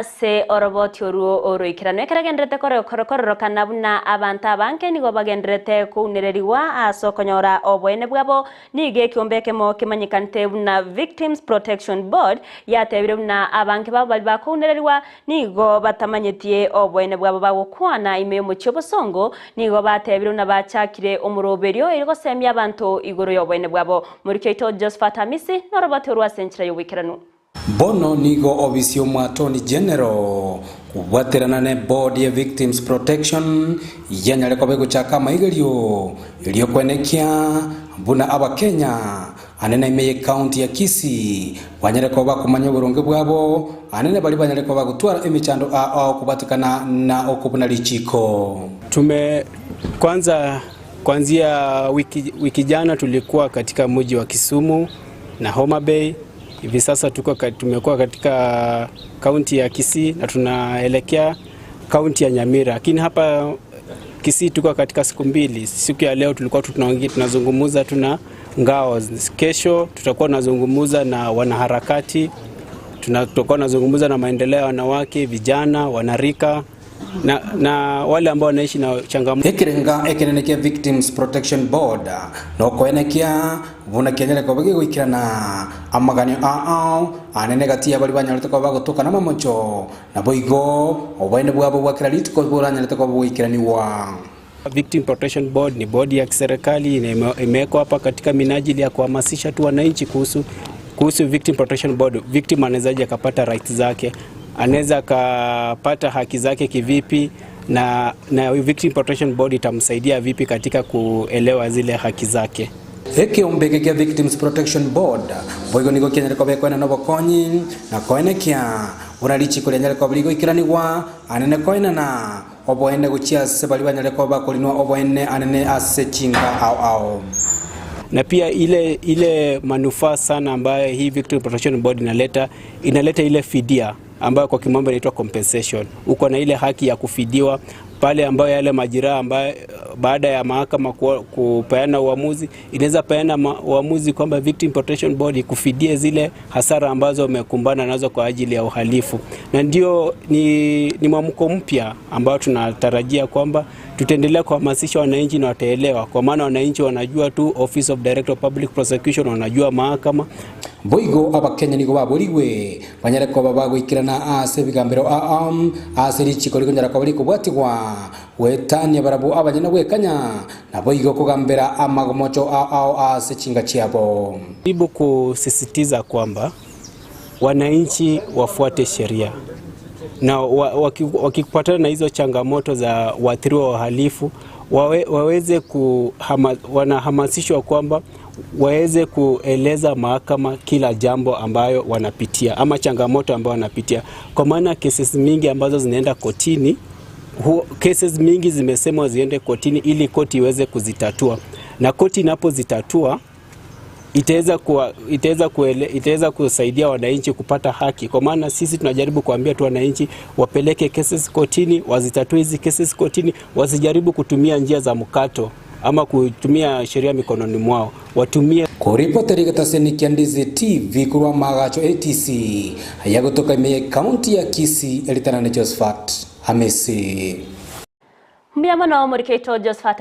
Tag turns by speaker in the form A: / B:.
A: Ase oroboti oruo oroikeranu ekero agendererete kororokana buna abanto abange nigo bagendererete kounererigwa ase okonyora oboene bwabo, nigo ekiombe ekemo kemanyekanete buna Victims Protection Board yatebire buna abange babo baria bakounererigwa nigo batamanyetie oboene bwabo bagokwana ime y'omochie obosongo, nigo batebire buna bachakire omoroberio erio gosemia abanto igoro y'oboene bwabo. Moriki oito Josephat Amisi noroboti orwo ase enchera y'oboikeranu.
B: Bono nigo obisi y'Omoattorney General kobwaterana ne board ya Victims Protection yanyare koba egochaka amaigerio erio kwenekia buna Abakenya anene ime ye county ya Kisii banyare koba bakomanya oboronge bwabo anene baria banyare koba bagotwara emechando ao ao kobwatekana na okobuna richiko.
C: Tume kwanza kuanzia wiki jana tulikuwa katika mji wa Kisumu na Homa Bay. Hivi sasa tumekuwa katika kaunti ya Kisii na tunaelekea kaunti ya Nyamira, lakini hapa Kisii tuko katika siku mbili. Siku ya leo tulikuwa tunazungumza tuna ngao, kesho tutakuwa tunazungumza na wanaharakati, tutakuwa tunazungumza na maendeleo ya wanawake, vijana, wanarika na wale ambao wanaishi na changamoto.
B: Ekerenga ekenene kia Victims Protection Board nokoenekia buna kianyare koba gegoikerana amaganio ao anene gati ya baria banyarete koba bagotoka na mamocho naboigo oboene bwabo bwa kera rituko boranyarete koba bogoikeraniwa.
C: Victim Protection Board ni bodi ya kiserikali imewekwa hapa katika minajili ya kuhamasisha tu wananchi kuhusu Victim Protection Board. Victim anawezaje akapata rights zake, anaweza akapata haki zake kivipi, na Victim Protection Board itamsaidia vipi katika kuelewa zile haki zake.
B: Ekeombe eke kia Victims Protection Board boigo nigo kianyare koba ekoenana obokonyi na koenekia buna richiko rianyare koba rigoikeranigwa anene koenana oboene gochia ase baria banyare koba bakorinwa oboene anene ase chinka ao ao.
C: Na pia ile manufaa sana ambayo hii Victim Protection Board inaleta ile fidia ambayo kwa kimombo inaitwa compensation. Uko na ile haki ya kufidiwa pale ambayo yale majeraha ambayo baada ya mahakama kupeana uamuzi, inaweza peana uamuzi kwamba Victim Protection Board ikufidie zile hasara ambazo umekumbana nazo kwa ajili ya uhalifu. Na ndio ni mwamko mpya ambao tunatarajia kwamba tutaendelea kuhamasisha wananchi na wataelewa, kwa maana wananchi wanajua tu Office of Director of Public Prosecution, wanajua mahakama.
B: Boigo abakenya nigo baborigwe banyare koba bagoikerana ase ebigambero aam ase richiko rikonyara koba rikobwatigwa gwetania barabwo abanyene gwekanya naboigo kogambera amagomocho ao ase chinga chiabo.
C: Jaribu kusisitiza kwamba wananchi wafuate sheria na wakipatana na hizo changamoto za waathiriwa wa uhalifu waweze wanahamasishwa kwamba waweze kueleza mahakama kila jambo ambayo wanapitia ama changamoto ambayo wanapitia, kwa maana cases mingi ambazo zinaenda kotini, cases mingi zimesemwa ziende kotini ili koti iweze kuzitatua, na koti inapozitatua itaweza kusaidia wananchi kupata haki, kwa maana sisi tunajaribu kuambia tu wananchi wapeleke cases kotini, wazitatue hizi cases kotini, wasijaribu kutumia njia za mkato ama kutumia sheria mikononi mwao, watumie.
B: Kuripoteri getaseni kia Ndizi TV kurwa magacho ATC ya gutoka ime county ya Kisii, Elitana ni Josephat Hamisi.
A: Mbuya mono Morikeito Josephat.